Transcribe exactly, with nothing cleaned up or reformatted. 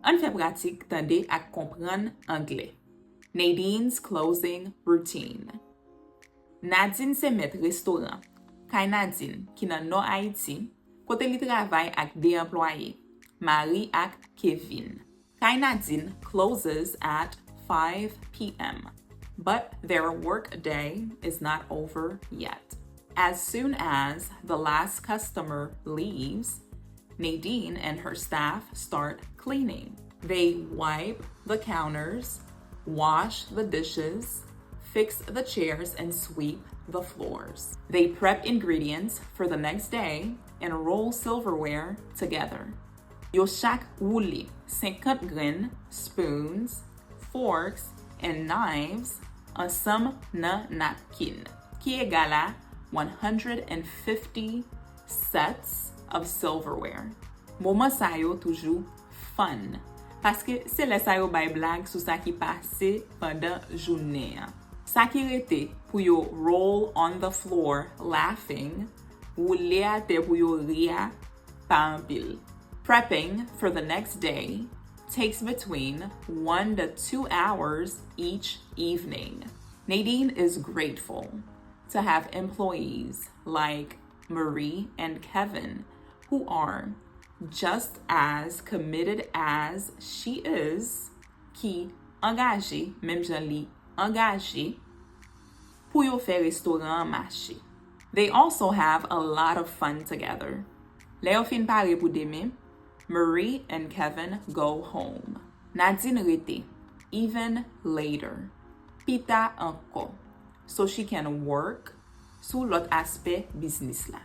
Ann fè pratik tande ak konprann anglè. Nadine's closing routine. Nadine se mèt restoran Kay Nadine ki nan Nò Ayiti, kote li travay ak de anplwaye, Marie ak Kevin. Kay Nadine closes at five p.m., but their work day is not over yet. As soon as the last customer leaves, Nadine and her staff start cleaning. They wipe the counters, wash the dishes, fix the chairs, and sweep the floors. They prep ingredients for the next day and roll silverware together. Yo chak woule senkant grenn spoons, forks, and knives ansanm nan napkin, ki egal a one hundred fifty sets of silverware. Moman sa yo toujou fun, paske se lè sa yo bay blag sou sa ki pase pandan jounen an. Sa ki rete pou yo roll on the floor laughing, woule atè pou yo ri a, pa anpil. Prepping for the next day takes between one to two hours each evening. Nadine is grateful to have employees like Marie and Kevin, who are just as committed as she is, ki angaje, menm jan li angaje, pou yo fè restoran an mache. They also have a lot of fun together. Lè yo fin pare pou demen, Marie and Kevin go home. Nadine rete, even later, pita ankò, so she can work sou lòt aspè biznis la.